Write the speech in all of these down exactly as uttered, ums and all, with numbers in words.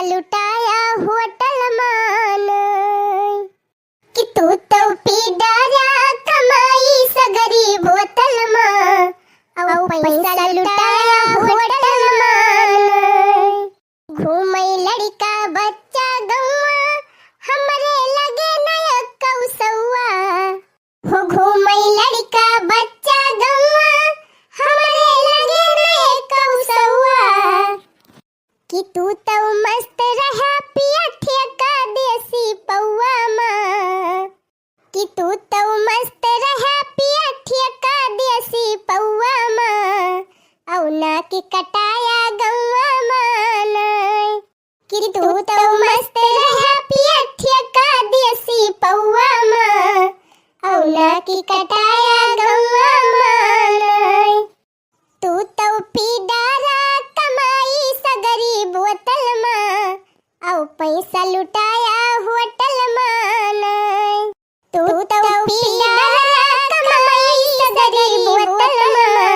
लुटाया होटल मा नाई। कि तू तउ पी डारा कमाई सगरी बोतल मा, अउ पैसा लुटाया होटल मा नाई। घूमई लड़िका बच्चा गौआ, हमरे लगे न एक्कउ सौआ। हो घूमई लड़िका बच्चा गौआ, हमरे लगे न एक्कउ सौआ। कि तू तउ मस्त रहा पिया ठेका देसी पौआ मा। कि तू तउ मस्त रहा पिया ठेका देसी पौआ मा, अउ ना कि कटाया गौआ मा नाई। कि तू तउ मस्त रहा पिया ठेका देसी पौआ मा, अउ ना कि कटाया गौआ मा नाई। तू तउ पी डारा कमाई सगरी बोतल मा, अउ पैसा लुटाया होटल मा नाई। तू तउ पी डारा कमाई सगरी बोतल मा,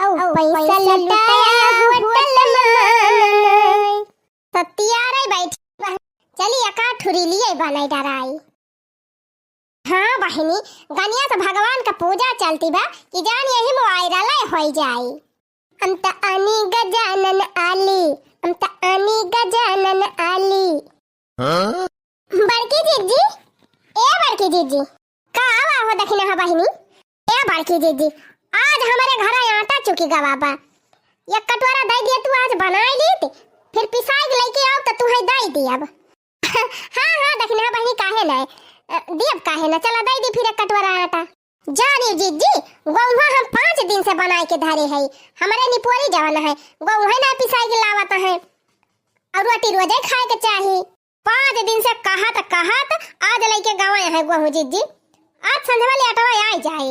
अउ पैसा लुटाया होटल मा नाई। सत्यारे बैठी बा। चली एका ठुरी लिए बनाई डराई। हाँ बहिनी, गनिया से भगवान का पूजा चलती बा कि जान यही में वायरल होई जाई। हम त आनी गजानन आली, हम त आनी गजानन आली। हाँ? बड़की जिज्जी, ए बड़की जिज्जी, का आवा हो दखिनहा बहिनी? ए बड़की जिज्जी, आज हमरे घरा आटा चुकी गवा बा, एक कटोरा दइ दिया तू, आज बनाई लीत, फिर पिसाई के लइके आउब त तुहई दइ दियब। हाँ, हाँ, दखिनहा बहिनी, काहे ना, अ, दियब काहे ना, चला दइ दी फिर एक कटोरा आटा। जानी जिज्जी, गोहुआ हम पाँच दिन से बनाई के धरे हई, हमरे निपोरी जवन है, गोहुआ ना पिसाई के लावत है, अउ रोटी रोजे खाए के चाही। पाँच दिन से कहत कहत आज लइके गवाए हैं गोहूँ जिज्जी। आज संझवा ले अटवा आइ जाए।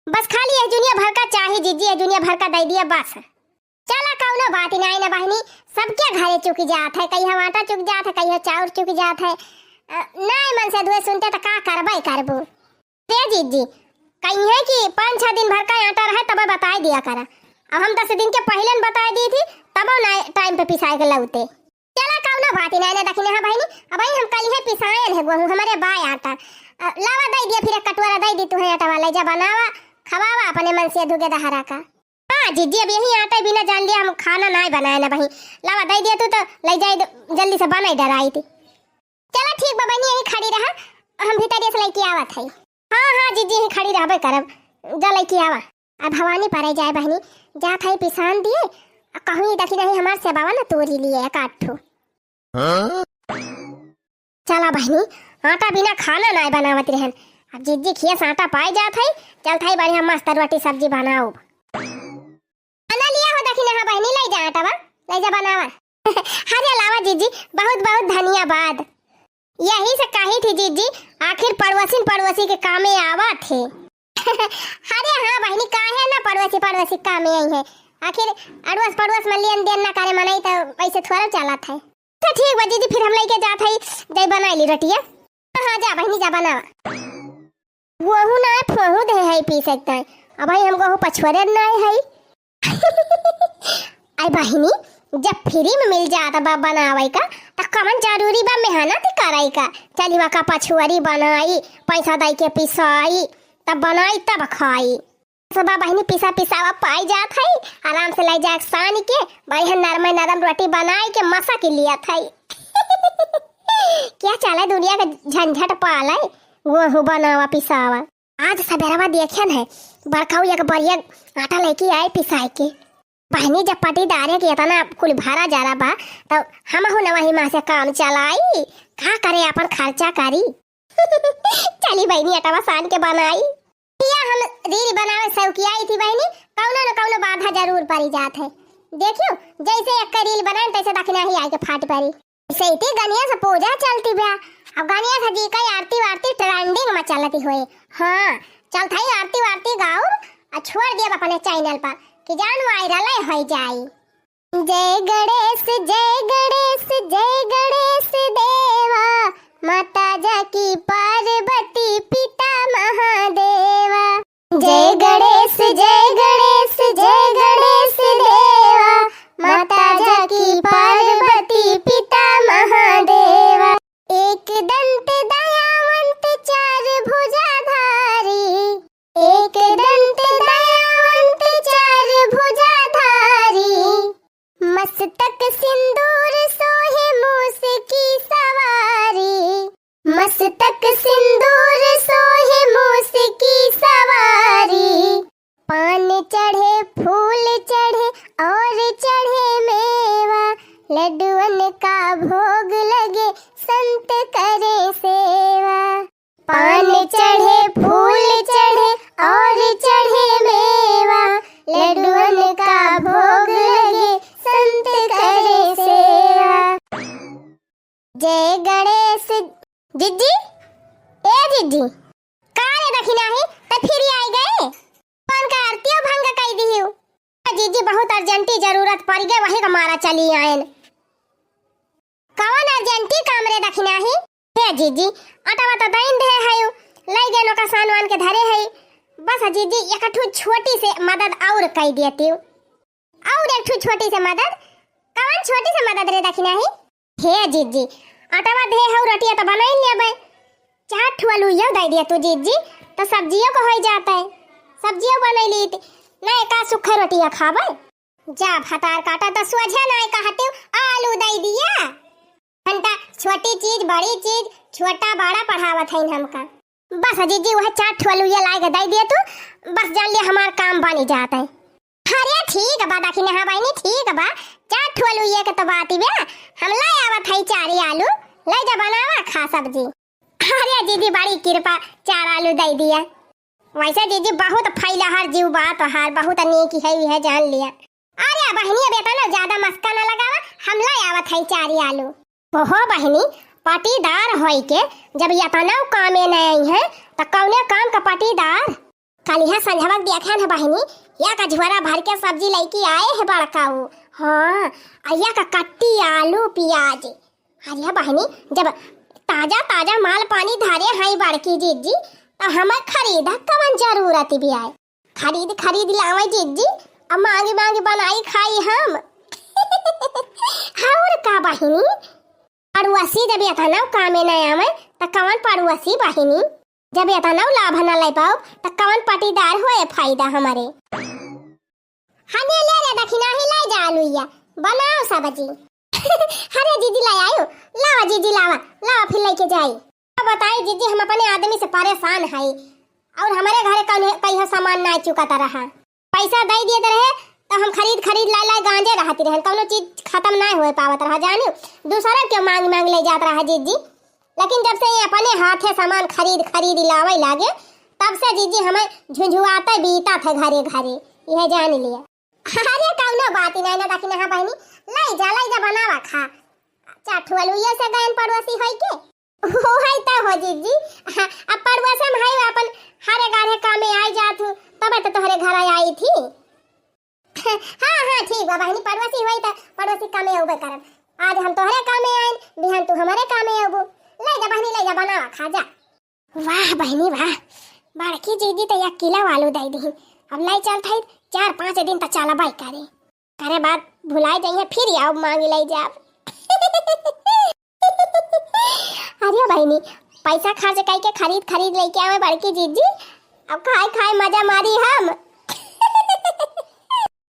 बस खाली यह जुनिया भर का चाही जिज्जी, यह जुनिया भर का दइ दिया बस। चला कउनो बात नाई ना बहिनी, सबके घरे चुक जात है, कहिया आटा चुक जात है, कहिया चाउर चुक जात है। अ, नाई मन से दुए सुनते त का करबे करबू। ए जिज्जी, कहिए कि पाँच छह दिन भर का आटा रहे तब बताइ दिया करा। अब हम दस दिन के पहिले न बताइ दी थी, तब ना टाइम पे पिसाए के लौते। चला कउनो बात ही नाई ना दखिनहा बहिनी, अबहीं हम कलिहे पिसाएन है गोहूँ, हमरे बाय आटा। अ, लावा दइ दिया फिर एक कटोरा दइ दी तुहे आटा वाला, जा बनावा, खवावा अपने मन से धुगे दहरा का। हाँ जिज्जी, अब यही आटा बिना जान लिया हम खाना नाई बनाए ना बहिनी। लावा दइ दिया तू तो लइ जाए द-, जल्दी से बनाई डराई थी। चला ठीक बा बहिनी, यही खड़ी रहा, हम भीतरिया से लइके आवत हई। हाँ, हाँ, जिज्जी, यहीं खड़ी रहबे करब। जा लइके आवा। अब भवानी परे जाए बहिनी, जात हई पिसान दिए, आ कहूँ ई दखिनही हमार सेबावा न तोरी लिए एक आध ठो। हाँ? चला बहिनी, आटा बिना खाना नाई बनावत रहन। अब जिज्जी खिया से आटा पाई जात हई, चलत हई बढ़िया मस्त रोटी सब्जी बनाउब। बना लिया हो दखिनहा बहिनी, लइ जा आटा बा, लइ जा बनावा। अरे लावा जिज्जी, बहुत बहुत धन्यवाद। यही से कही थी जिज्जी, आखिर पड़ोसिन पड़ोसी के कामे आवा थे। अरे हाँ बहिनी, काहे ना पड़ोसी पड़ोसी कामे आई है, आखिर अड़ोस पड़ोस में लेन देन ना करे मनई तो वैसे थोड़ा चलत है। तो ठीक बा जिज्जी, फिर हम लइके जात हई, जाई बनाई ली रोटिया। हाँ जा बहिनी जा बनावा। गोहूँ नाई फोहू दे है पीसे के ताई, अबहीं हम गोहूँ पछुअरे नाई हई। आई बहिनी, जब फ्री में मिल जात बा बनावे का, त कवन जरूरी बा मेहनत करे का? चली वका पछुअरी बनाई, पैसा दइ के पिसाई, तब बनाई तब खाई। सब बहिनी पिसा पिसावा पाई जात है, आराम से लइ जाए सान के, बढ़िया नरम नरम रोटी बनाई के मसा के लिया था। क्या चले दुनिया के झंझट पाले, गोहूँ बनावा पिसावा। आज सबेरवा देखेन है, बड़काऊ एक बरिया आटा लइके आए पिसाए के। बहिनी, जब पटीदारे के इतना कुल भरा जरा बा, तब हमहू न वही मा से काम चलाई, का करे, अपन खर्चा करी। चली बहिनी, अटवा सान के बनाई। भैया, हम रील बनावे शौकिया आई थी बहिनी, कउनो न कउनो बाधा जरूर पड़ी जात है। देखियो, जैसे एक रील बनाए, तैसे दखिनही आइके फाट पड़ी। सही गनिया से पूजा चलती बा। अब गनिया से जी का आरती वारती trending में चलती होए। हाँ, चलत हई आरती वारती गाउब आ छोड़ दियब अपने channel पर कि जान viral होई जाई। जय गणेश, जय गणेश, जय गणेश देवा, माता जाकी पार्वती पिता महादेवा। जय गणेश, जय गणेश, जय गणेश देवा, माता जाकी पार्वती पिता जिज्जी, ए जिज्जी, का रे दखिनाही, त फिर आई गए? कौन का आरतियो भंग कई दिहिउ? जिज्जी, बहुत अर्जेंटी जरूरत पड़ गए, वही का मारा चली आयन। कवन अर्जेंटी काम रे दखिनाही? हे जिज्जी, अटवा त दैन दे हयु, लई गए ओका सानवान के धरे है। बस जिज्जी, एक ठू छोटी से मदद और कई देतिउ। और एक ठू छोटी से मदद। कवन छोटी से मदद रे दखिनाही? हे जिज्जी, अटवा दे हउ, रोटिया त बनाई लेबै। चार ठू आलू यो दे दिया तू जिज्जी, त सब्जियो को होई जात है। सब्जियो बनाई लीत, ना एका सूखे रोटिया खाबै। जा भतार काटा त सोझे ना कहते आलू दे दिया। घंटा छोटी चीज, बड़ी चीज, छोटा बड़ा पढ़ावत है हमका। बस जिज्जी, वह चार ठू आलू ये लाए के दे दिया तू, बस जान लिया हमार काम बनी जात है। अरे ठीक बा दखिनाही बहिनी, ठीक बा, चार ठू आलू ये के तो बात ही बा, हम ले आवत है चारी आलू, ले जा बनावा खा सब्जी। अरे जिज्जी बड़ी कृपा, चार आलू दे दिया। वैसे जिज्जी बहुत फैला हर जीव बा तोहार, बहुत नीक है, है जान लिया। अरे बहिनी अब इतना ज्यादा मस्का न लगावा, हम ले आवत है चारी आलू। ओहो बहिनी, पटीदार होई के जब यतनौ कामे न आई हैं, त कौने काम का पटीदार? कलिहा संझवक देखे न बहिनी, या का झोरा भर के सब्जी लइके आए है बड़काऊ। हाँ, आ या का कट्टी आलू पियाज। अरे बहिनी, जब ताजा ताजा माल पानी धरे हैं बड़की जिज्जी, त हमें खरीद कवन जरूरत भी आए? खरीद खरीद लावे जिज्जी, अब मांगी मांगी बनाई खाई हम। और का बहिनी, पड़ुआसी जब यतनौ कामे न आवे, त कवन पड़ुआसी बहिनी? जब यतनौ लाभ न ले पाओ, त कवन पटीदार होए फायदा हमारे? हने ले रे दखिनाही, ले जा आलूया, बनाओ सब्जी। अरे जिज्जी ले आयो, लावा जिज्जी लावा, लावा फिर लेके जाई। अब बताई जिज्जी, हम अपने आदमी से परेशान हई और हमारे घरे कौन है, कहियो सामान ना चुकाता रहा। पैसा दे दिए रहे तो हम खरीद खरीद लाई लाई गांजे रहती रहन, कौनो चीज खत्म ना हो पावत रहा जानी, दूसरा के मांग मांग ले जात रहा जिज्जी। लेकिन जब से ये अपने हाथे सामान खरीद खरीद लावे लागे, तब से जिज्जी हमें झुंझुआते बीता थे घरे घरे, यह जान लिया। अरे कौनो बात ही नहीं ना दखिनाही बहिनी, लाई जा लाई जा बनावा खा। चार ठू आलू ये से गयन पड़ोसी होई के। ओ है तो हो जिज्जी, हाँ, अब पड़ोसन है अपन हरे गाढ़े कामे आई जात हूँ, तब तो तोहरे घर आई थी। हाँ हाँ ठीक बा बहिनी, पड़ोसी होई त पड़ोसी कामे अउबे करब। आज हम तोहरे कामे आइन, बिहान तू हमारे कामे अउबू। ले जा बहिनी, ले जा, बनावा खा जा। वाह बहिनी वाह, बड़की जिज्जी त एक किलो आलू दे दिही। अब ले चलत हई, चार पाँच दिन त चलबे करे। करे बाद भुलाई जाइए, फिर आओ मांगी ले जाब। अरे बहिनी, पैसा खर्च करके खरीद खरीद लेके आवे बड़की जिज्जी, अब खाए खाए मजा मारी हम।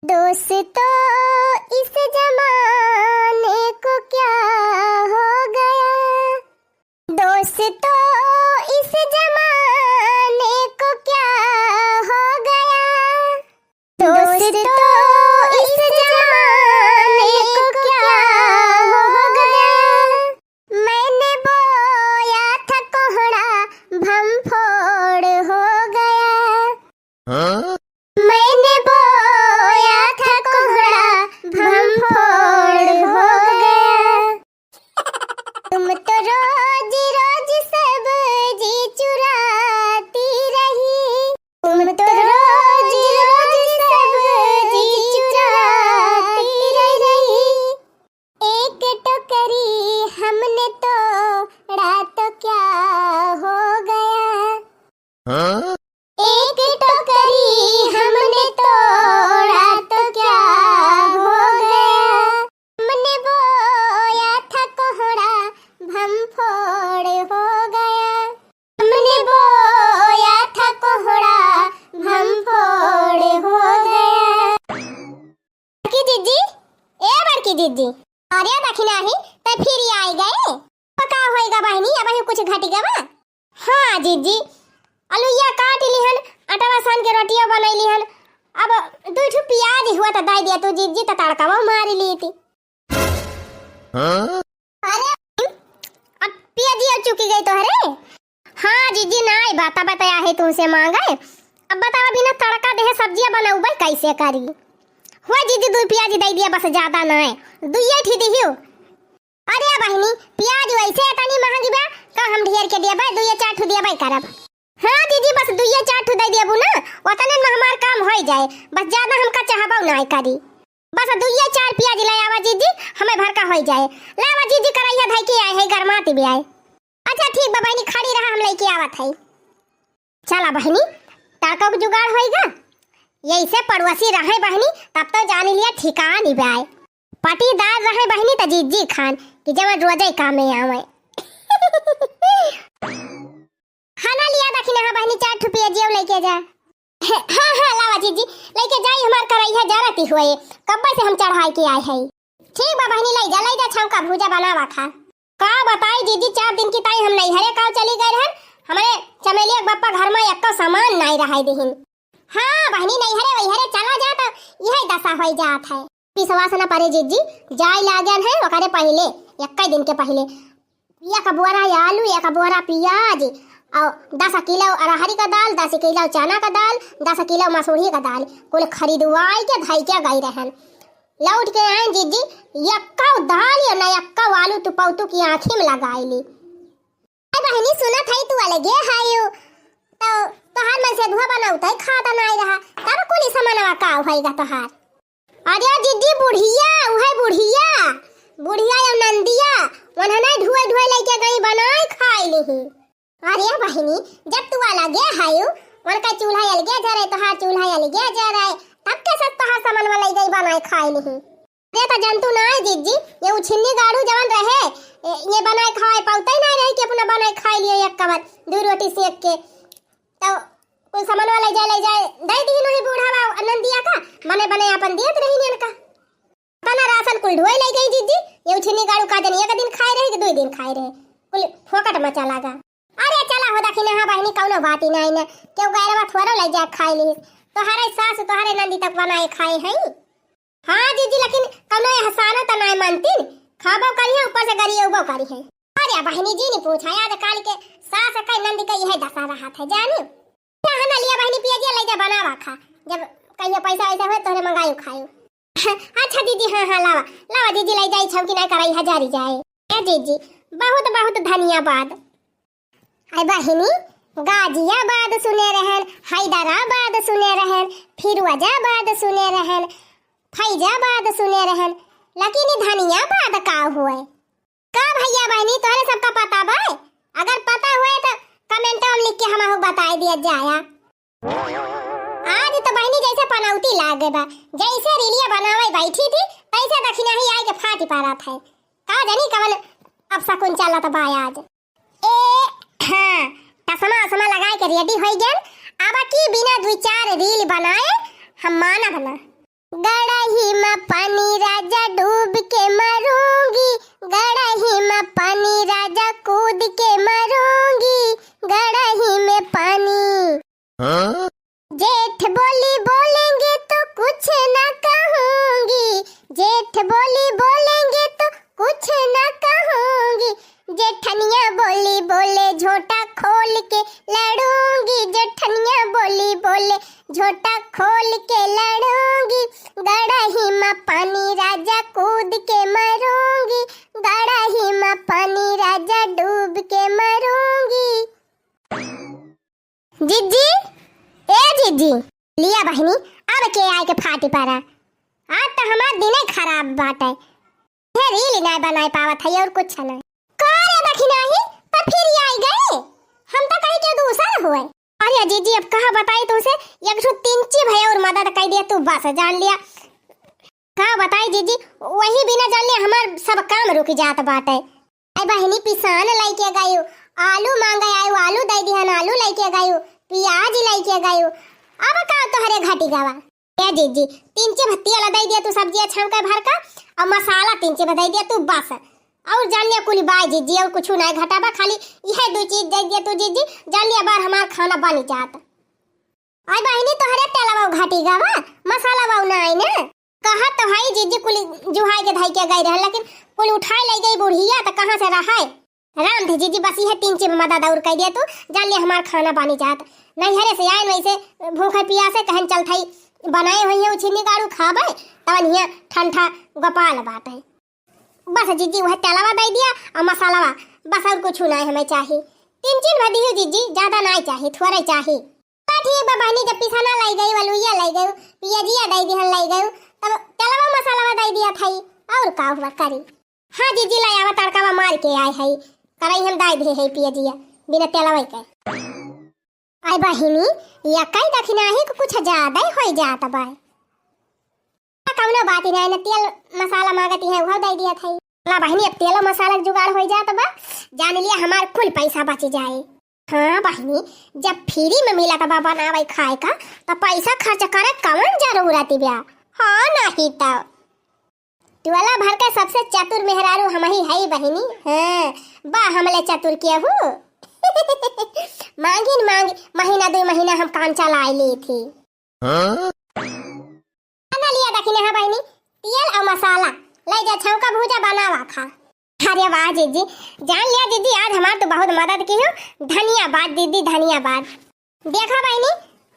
दोस्तों, इस जमाने को क्या हो गया? दोस्तों, इस जमाने को क्या हो गया? दोस्तों, इस जमाने को क्या हो गया? मैंने बोया था कोहड़ा, भम फोड़ हो गया। हाँ? मैंने बोया था कोहड़ा, भम फोड़ हो गया। तुम तो रोज रोज सब्जी चुराती रही, तुम तो रोज रोज सब्जी चुराती रही। एक टोकरी हमने तोड़ा तो क्या हो गया? हाँ? एक टोकरी हमने तोड़ा तो क्या हो गया? हमने बोया था कोहड़ा, भम फोड़ हो गया। हमने बोया था कोहड़ा, भम फोड़ हो गया। बड़की जिज्जी, ए बड़की जिज्जी। अरे दखिनाही, त फिर आई गए। तो का होएगा बहिनी, अबही कुछ घटी गवा? हाँ जिज्जी, अलुइया काट लिहन, अटवा सान के रोटियो बनई लिहन। अब दुई ठो पियाज हुआ त दाई दिया तू जिज्जी, त तड़कावा मारी लीती। हाँ? अरे, अब पियाजिया चुकी गई तोहरे? हाँ जिज्जी, नाई बाता बताया है तुमसे मांगे। अब बतावा, बिना तड़का देहे सब्जिया बनउबे कैसे करी? हुआ जिज्जी, दुई पियाज दे दिया, बस ज्यादा नाई, दुइये ठी दिहियो। अरे बहिनी, पियाज वैसे इतनी महंगी बा, का हम ढेर के देबै, दुइये चार ठो देबै करब। हाँ जीजी, बस दुइये चार ठो दे देबू ना, ओतने में हमार काम होइ जाए, बस ज्यादा हमका चाहबो नाय करी। बस दुइये चार पियाज ले आवा जीजी, हमें भर का होइ जाए। लावा जीजी, करैया धइ के आए है, गरमात भी आए। अच्छा ठीक बा बहिनी, खड़ी रहा, हम लइके आवत है। चला बहिनी, तड़का के जुगाड़ होइगा। यही से पड़ोसी रहे बहिनी, तब तो जान लिया ठिकान ही बाय। पटीदार रहे बहिनी त जीजी खान कि जवन रोजै कामे आवे। खाना लिया दखिना, हाँ बहिनी, चार ठो पियाजियो लइके जा। हाँ, हाँ, लावा जीजी, लइके जाई, हमार करैया जरती हुए, कब्बे से हम चढ़ाई के आए हई। ठीक बा बहिनी, लइ जा, लइ जा, छौंका भूजा बनावा खा। का बताई जीजी, चार दिन की ताई हम नैहरे काव चली गए रहन, हमरे चमेलिया के बप्पा घर में एक्को सामान नाई रहाई दिहिन। हाँ बहिनी, नैहरे वैहरे चला जा त यही दशा होई जात है। विश्वास न परे जीजी, जाए लागन है ओकरे पहिले, एक्के दिन के पहिले एक बोरा आलू, एक बोरा पियाज, और दस किलो अरहरी का दाल, दस किलो चना का दाल, दस किलो मसूरी का दाल, कुल खरीदवाई के धई के गई रहन। लौट के आए जीजी, यक्का दाल या न यक्का आलू तू पौतू की आँखी में लगाई ली। अरे बहिनी, सुनत है तू अलगे हायू, तो तोहार मन से धुआ बनाऊ तै खाता नाई रहा, तब कुल ई समनवा का होइगा तोहार? अरे जीजी, बुढ़िया, उहे बुढ़िया, बुढ़िया या नंदिया, उन्हें ढुए ढुए लइके गई बनाए खाए लिही। अरे बहिनी, जब तू अलगे हायू, उनका चूल्हा अलगे जरे, तोहार चूल्हा अलगे जरे, तब कैसे तोहार समनवा लइ गई बनाए खाए लिही? अरे त जंतु ना है जीजी, ये उछिन्नी गाड़ू जवन रहे, ए, ये बनाए खाए पाउते ही ना रहे कि अपना बनाए खाए लिए एक कबर, दो रोटी सेक के। तो कुल सामानवा ले जाए, ले जाए, दे दी नहीं बूढ़ा बा नंदिया का, बने बने अपन दियत रही इनका। तना राशन कुल ढोए ले गई जीजी, ये उछिन्नी गाड़ू का जन एक दिन खाए रहे कि दो दिन खाए रहे, कुल फोकट में चला गा। अरे चला हो दखिना, हाँ बहिनी, कौनो बात ही नहीं ना, क्यों गैरवा थोड़ा ले जाए खाए ली, तोहरे सास तोहरे नंदी तक बनाए खाए हैं। हाँ जीजी, लेकिन कौनो एहसानो त नाय मानतीन, खाबो करी है, ऊपर से गरियौबो करी है। अरे बहिनी जी, नहीं पूछा, आज काल के सास के नंद के यही दशा रहत है, जानी। चाह ना लिया बहिनी, पियाजिया ले जा, बनावा खा, जब कहियो पैसा वैसा होए तोहरे मंगायो खायो। अच्छा दीदी, हाँ, हाँ, लावा, लावा दीदी, ले जाई, छौकी ना कराई, हजारी जाए। ए जीजी, बहुत बहुत धन्यवाद। अरे बहिनी, गाजियाबाद सुने रहन, हैदराबाद सुने रहन, फिरोजाबाद सुने रहन, फैजाबाद सुने रहन, लेकिन ई धनियाबाद का हुए? का भैया बहिनी, तोहरे सबका पता बा? अगर पता हुए तो comment में लिख के हमहू बताई दिया जाया। आज तो बहिनी जैसे पनौती लाग गए बा, जैसे रीलिया बनावे बैठी थी, तैसे दखिनाही आए के फाटी पारत है। का जानी कवन अपशकुन चलत बा आज। ए, हाँ, चश्मा उश्मा लगाए के ready होई गन। अब की बिना दुई चार reel बनाए हम मानब ना। गड़ही में पानी राजा डूब के मरूंगी, गड़ही में पानी राजा कूद के मरूंगी, गड़ही में पानी। हाँ? जेठ बोली बोलेंगे तो कुछ ना कहूंगी, जेठ बोली बोलेंगे तो कुछ ना कहूंगी, जेठनिया बोली बोले झोंटा खोल के लड़ूंगी, जेठनिया बोली बोले झोंटा खोल के लड़ूंगी, गड़ही में पानी राजा कूद के मरूंगी, गड़ही में पानी राजा डूब के मरूंगी। जीजी, ए जीजी, लिया बहिनी, अब के आए के फाटी पारा। आज तो हमार दिने खराब बाटे। ये reel नाय बनाए पावत है और कुछ नहीं। का रे दखिनाही, पर फिर ये आई गए? हम तो कहीं के दूसर हुए। अरे जीजी, अब कहा बताई तुमसे, एक ठो तिंची भैया और मदद कर दिया तू, बस जान लिया। का बताई जीजी, वही बिना जान लिया हमार सब काम रुक जात बाटे। आई बहिनी, पिसान लइके गयू, आलू मांगे आयू, आलू दे दिहन, आलू लइके गयू, पियाज लइके गयू, अब का तोहरे घटी गवा? ए जीजी, तीन चे भत्ती वाला दे दिया तू, सब्जिया छौंके भर का, और मसाला तीन चे दे दिया तू, बस। और जान लिया कुली बाय जीजी, और कुछ ना घटाबा, खाली यह दो चीज दे दिया तू जीजी, जान लिया बार हमार खाना बन जात। आई बहिनी, तोहरे तेलवा घटी गवा, मसाला बाऊ ना आई ना। कहा तो है जीजी, कुल जुहाई के धाई के गई रहे, लेकिन कुल उठाए ले गई बुढ़िया, तो कहाँ से रहाए? राम थे जीजी, बस यह तीन चीज मदद और कर दिया तू, जान लिया हमार खाना बनी जात। नैहरे से आए, वैसे भूखे पियासे कहन चल थाई, बनाए हुई है उछिन्नी गाड़ू खाबे, तवन हिया ठंडा गोपाल बाटे। बस जिज्जी, उहे तेलवा दइ दिया अउर मसालवा, बस अउर कुछ नाहीं हमें चाही। तीन चीज भर दिहु जिज्जी, ज्यादा नाहीं चाही, थोड़े चाही। त ठीक बा बहिनी, जब पिसाना लइ गयू, अलुइया लइ गयू, पियजिया दइ दिहन लइ गयू, तब तेलवा मसालवा दइ दिया थई, अउर का हुआ करी। हाँ जिज्जी, लइ आवा, तड़कावा मार के आए हई, करई हम दइ दिहे हई पियजिया, बिना तेलवा के। अइ बहिनी, या कई दखिनाही के कुछ ज्यादा ही होइ जात बा। कउनो बात ही नाहीं, न तेल मसाला मांगती है, उहो दइ दिया थई। ला बहिनी, अब तेलो मसाला के जुगाड़ होइ जात बा, जान लिया हमार कुल पैसा बचि जाए। हाँ बहिनी, जब फ्री में मिलत बा बनावइ खाए का, त पैसा खर्च करे कउन जरूरत बा? हाँ, नाहीं त टोला भर के सबसे चतुर मेहरारू हमही हई बहिनी। हाँ, बा हमले चतुर केहू? मांगिन मांग, महीना दुइ महीना हम काम चलाइ लेथी। हाँ? बना लिया दखिने, हाँ बहिनी, तेल अउर मसाला, लइ जा छौंका भूजा बनावा खा। अरे वाह जिज्जी, जान लिया जिज्जी, आज हमार तो बहुत मदद किहू, धन्यवाद दीदी, धन्यवाद। देखा बहिनी,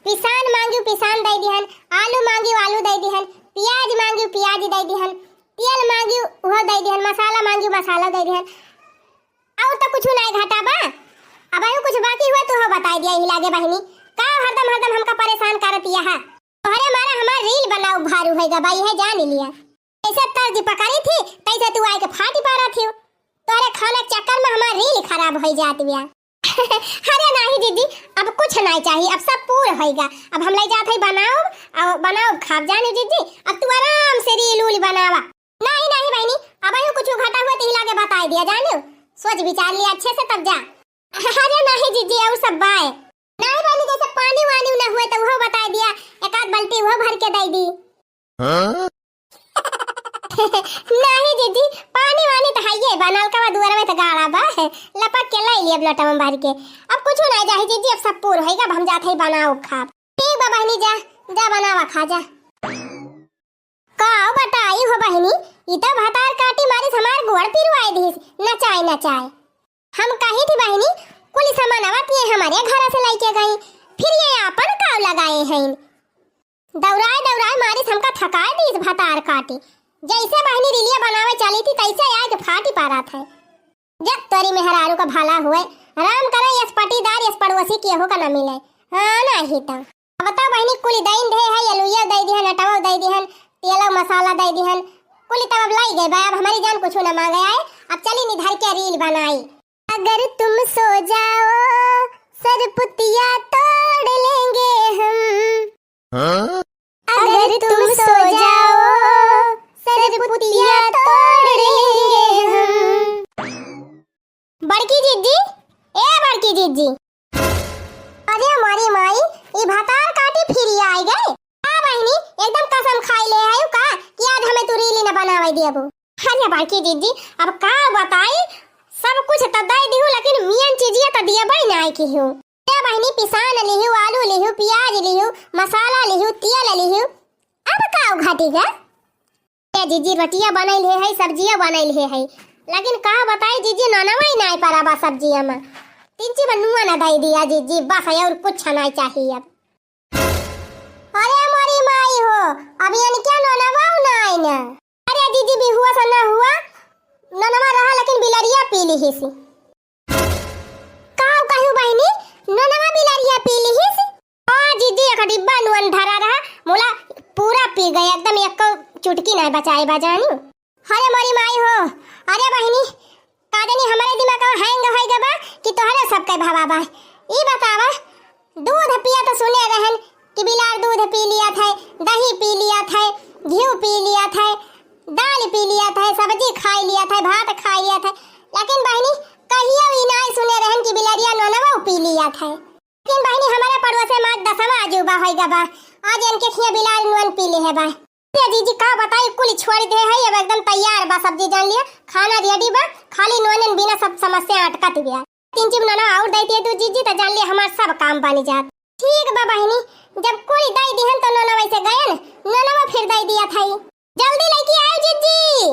पिसान मांगिउ पिसान दइ दिहन, आलू मांगिउ आलू दइ दिहन, पियाज मांगिउ पियाज दइ दिहन, तेल मांगिउ उहो दइ दिहन, मसाला मांगिउ मसाला दइ दिहन। अउर त कुछ नाहीं घाटा बा, अबहिउ कुछ बाकी हुआ तो हो बताइ दिया यही लागे बहिनी, का हरदम हरदम हमका परेसान करत यहा। तोहरे मारे हमार रील बनाउ भारू होइ गा बा, इहे जान लिया। जइसे तर्ज पकड़ी थी, तइसे तू आइके फाटी पारा थी। तोहरे खाना के चक्कर में हमार रील खराब होइ जात बिया। अरे नाहीं जिज्जी, अब कुछ नाहीं चाही, अब सब पूर होइ गा। अब हम लइ जात हई बनाउब, अउर बनाउब खाब जानी जिज्जी। अब तू आराम से रील उल बनावा। नाहीं, नाहीं बहिनी, अबहिउ कुछ घाटा हुआ तो यही लागे बताइ दिया जानी। सोच विचार लिया अच्छे से तब जा। अरे नाहीं जिज्जी, अउर सब बाय। नाहीं बहिनी, जइसे पानी वानी न हुए त उहो बताइ दिया, एक आध बाल्टी उहो भर के दइ दी। हाँ? नाहीं जिज्जी, पानी वानी त हइये बा, नलकवा दुआर में त गाड़ा बा, लपक के लइ लिया लोटवा में भर के। अब कुछ नाहीं चाही जिज्जी, अब सब पूर होइ गा, अब हम जात हई बनाउब खाब। ठीक बा बहिनी, जा, जा बनावा खा जा। का बताई हो बहिनी, ई त भतार काटी मारिस हमार गोड़ पिरवाइ दिहिस, नचाए नचाए। हम कही थी बहिनी, कुल सामानवा त ये हमरे घर से लइके गई, फिर ये आपन काव लगाए हइन। दौड़ाए दौड़ाए मारिस हमका थकाए दिहिस भतार काटी। जइसे बहिनी रीलिया बनावे चली थी, तइसे आइके फाटी पारत है। जब तोरी मेहरारू का भला हुए, राम करे यस पटीदार यस पड़ोसी केहू का न मिले। हाँ, नाहीं त। अब त बहिनी कुल दइन दे है, अलुइया दइ दिहन, अटवा दइ दिहन, तेल मसाला दइ दिहन, कुल तब अब लइ गए बा, अब हमरी जान कुछ न मांगे आए, अब चली निधर के रील बनाई। अगर तुम सो जाओ, सरपुतिया तोड़ लेंगे हम। हाँ? अगर तुम सो जाओ, सरपुतिया तोड़ लेंगे हम। बड़की जिज्जी, ए बड़की जिज्जी। अरे मोरी माई, ई भतार काटी फिरी आइ गए। का बहिनी, एकदम कसम खाइ ले हयू का कि आज हमें तू रीली न बनावे दियबू? अरे बड़की जिज्जी, अब का बताई, सब कुछ त दइ दिहू, लेकिन मेन चीजिया त दियबइ नाहीं किहू। ए बहिनी, पिसान लिहू, आलू लिहू, पियाज लिहू, मसाला लिहू, तेल लिहू, अब का घटी गा? ए जिज्जी, रोटिया बनइल है, है, सब्जिया बनइल है, है, लेकिन का बताई जिज्जी, नोनवा ही नाहीं परा बा सब्जिया में। तिनची बा नुआ न दइ दिया जिज्जी, बस है, अउर कुछ नाहीं चाही अब। अरे मोरी माई हो, अब इनके नोनवा नाहीं न। अरे जिज्जी, बिहुआ सा न हुआ, नोनवा रहा, लेकिन बिलरिया पी लिहिस। का कहू बहिनी, नोनवा बिलरिया पी लिहिस? हाँ जिज्जी, एक डिब्बा नोन धरा रहा, मुला पूरा पी गए, एकदम एको चुटकी नाहीं बचाए बा जानी। अरे मोरी माई हो, अरे बहिनी, का जानी हमरे दिमाग hang होइ गवा कि तोहरे सबके भवा बा। ई बतावा, दूध पिया त सुने रहन कि बिलार दूध पी लिया था, दही पी लिया था, घिउ पी लिया था, दाल पी लिया था, सब्जी खाइ लिया था, भात खाइ लिया था, लेकिन बहिनी, कहियो ई नाहीं सुने रहन कि बिलरिया नोनवा पी लिया था। लेकिन बहिनी, हमरे पड़ोसे में आज दसवाँ अजूबा होइ गवा बा। आज इनके खिया बिलार नोन पी लिहे बा। ए जिज्जी, का बताई, कुल छोड़ दे है, अब एकदम तैयार बा सब्जी, जान लिया, खाना ready बा, खाली नोनन बिना सब समस्या अटकत बिया। तिनची नोनवा अउर दइ दिया तू जिज्जी, त जान लिया हमार सब काम बनि जात। ठीक बा बहिनी, जब कुल दइ दिहन त नोनवा वइसे गयन, नोनवा फिर दइ दिया थई। जल्दी लइके आए जिज्जी।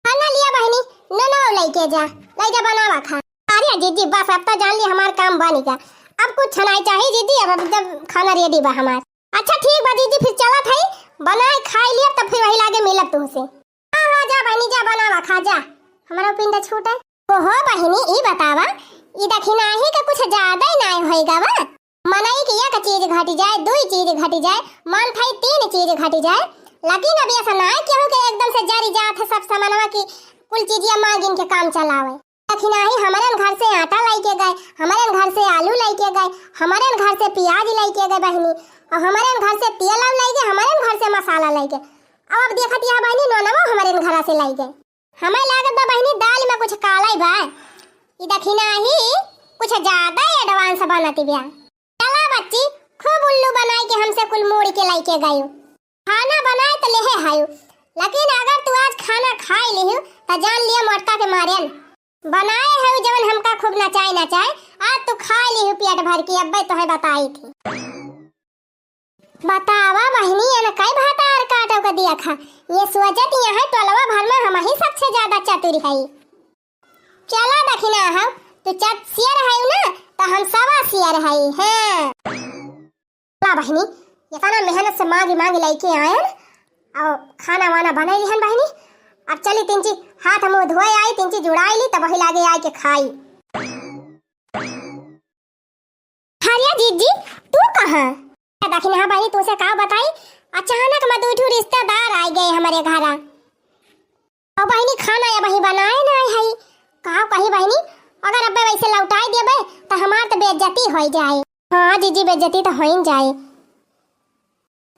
खाना लिया बहिनी, नोनवा लइके जा, लइ जा बनावा खा। अरे जिज्जी, बस अब त जान लिया हमार काम बनि गा, अब कुछ नाहीं चाही जिज्जी, अब, अब जब खाना ready बा हमार। अच्छा ठीक बा जिज्जी, फिर चलत हई, बनाए खाइ लिया, तब फिर वही लागे मिलब तुहसे। हाँ, हाँ, जा, बहिनी जा बनावा खा जा, हमरो पिंड छूटे। ओहो बहिनी, ई बतावा, ई दखिनाही के कुछ ज्यादा ही नाय होइगा बा? मनई के एक चीज घटि जाए, दुई चीज घटि जाए, मन थाई तीन चीज घटि जाए, लेकिन अब ऐसा नाय केहू के एकदम से जरि जात है सब सामानवा की कुल चीजिया मांगिन के काम चलावे। दखिनाही हमरन घर से आटा लइके गए, हमरन घर से आलू लइके गए, हमरन घर से पियाज लइके गए बहिनी, और हमरन घर से तेल अब लइके, हमरन घर से मसाला लइके। अब, अब देखत यह बहिनी नोनवा हमरन घर से लइके। हमें लागत बा बहिनी दाल में कुछ काला ही बा। ई दखिनाही कुछ ज्यादा ही advance बनत बिया। चला बच्ची, खूब उल्लू बनाई के हमसे कुल मूड़ के लइके गयो। खाना बनाए त लेहे हयू, लेकिन अगर तू आज खाना खाई लिहू त जान लिया मोटका के मारेन। बनाए हयू जवन हमका खूब नचाए नचाए, आज तू खाई लिहू पेट भर के, अब्बे तोहे बताई थी। बतावा बहिनी, एन कई भातार काटो के दिया खा। ये सोचत यहाँ टोलवा भर में हम ही सबसे ज्यादा चतुर हई। चला दखिना हऊ, तू चत सियर हऊ ना, त हम सवा सियर हई। हाँ। चला बहिनी, इतना मेहनत से मांगी मांगी लइके आयन, और खाना वाना बनाई लिहन बहिनी। अब चली तिनची हाथ मुंह धोए आई, तिनची जुड़ाई ली, तब वही लागे आई के खाई। हरिया जीजी, तू कहाँ? दखिना बहिनी, तुसे का बताई, अचानक में दू ठू रिश्तेदार आ गए हमरे घरा। और बहिनी, खाना या वही बनाए ना है। का कही बहिनी, अगर अब्बे वैसे लौटाई देबे त हमार त बेइज्जती होई जाए। हाँ जीजी, बेइज्जती त होइन जाए।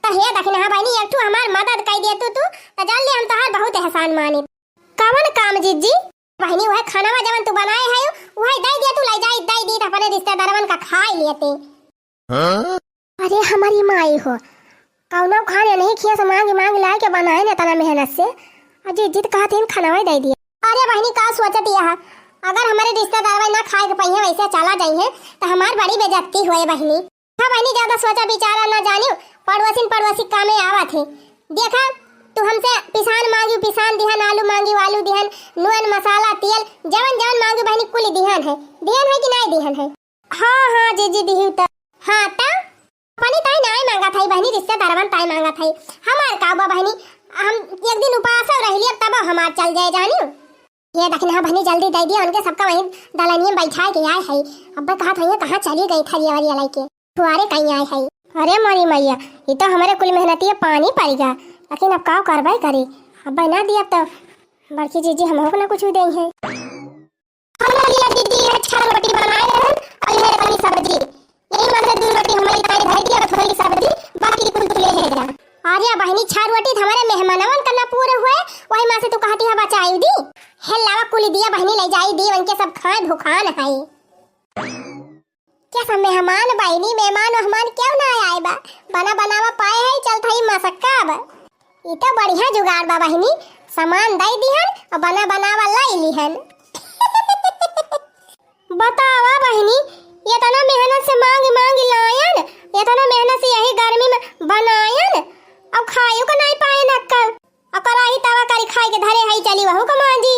त हे दखिना बहिनी, एक ठू हमार मदद कई दे तू, तू त जान ले हम तोहार बहुत एहसान मानी। कवन काम जीजी? बहिनी, वह खानवा जवन तू बनाए है, वह दे दे तू, ले जाई, दे दी त अपने रिश्तेदारवन का खाई लेते। हाँ? अरे हमारी माई हो, कौनो खाने नहीं खिया से मांगी मांगी लाए के बनाए न इतना मेहनत से। अजी जिद कहत हिन खानवा दे दिया। अरे बहिनी, का सोचत यह, अगर हमारे रिश्तेदारवा ना खाए के पहिए वैसे चला जाइए त हमार बड़ी बेइज्जती होए बहिनी। हाँ बहिनी, ज्यादा सोचा विचारा ना जानियो, पड़ोसिन पड़ोसी कामे आवत है। देखा, तू हमसे पिसान मांगी, पिसान दिहन, आलू मांगी, आलू दिहन, नून, मसाला, तेल, जवन जवन मांगी बहिनी, कुल दिहन है। दिहन है कि नाय दिहन है? हाँ, हाँ, जीजी दिही त। हाँ त? अपनी ताई नाय मांगत है बहिनी, रिश्तेदारवन ताई मांगत है। हमार का बा बहिनी, हम एक दिन उपास रह लिया तब हमार चल जाए जानियो। ये दखिना बहिनी, जल्दी दे दिया उनके, सबका वहीं दलनिया में बैठा के आए है। अब कहत है कहाँ चली गई थरिया वरिया लेके, छुआरे कहीं आए है। अरे मोरी मैया, ये तो हमारे कुल मेहनतिया पानी पड़ गया, लेकिन अब का करवाई करी, अब ना दिया तो बड़की जीजी हम ना कुछ दे है। हमारे लिए दीदी है छान रोटी बनाए रहन, और ये रखनी सब्जी। यही में से दो रोटी हमारी ताई भाई दी और थोड़ी सब्जी, बाकी कुल तू ले है जा। अरे बहिनी, छान रोटी त हमारे मेहमानवन का ना पूरे हुए, वही में से तू कहती है बचाई दी। हे लावा कुली दिया बहिनी, ले जाई दी, उनके सब खाए भुखान है। क्या सब मेहमान बहिनी, मेहमान वेहमान क्यों ना आए बा? बना बनावा पाए है, चलत है मसक्का अब। ई तो बढ़िया जुगाड़ बा बहिनी, सामान दे दिहन और बना बनावा लाई लिहन। बतावा बहिनी, इतना मेहनत से मांग मांग लायन, इतना मेहनत से यही गर्मी में बनायन, अब खायो को नहीं पाए न अक्कल। और कराही तवा करी खाए के धरे हई, चली वहू को मांजी।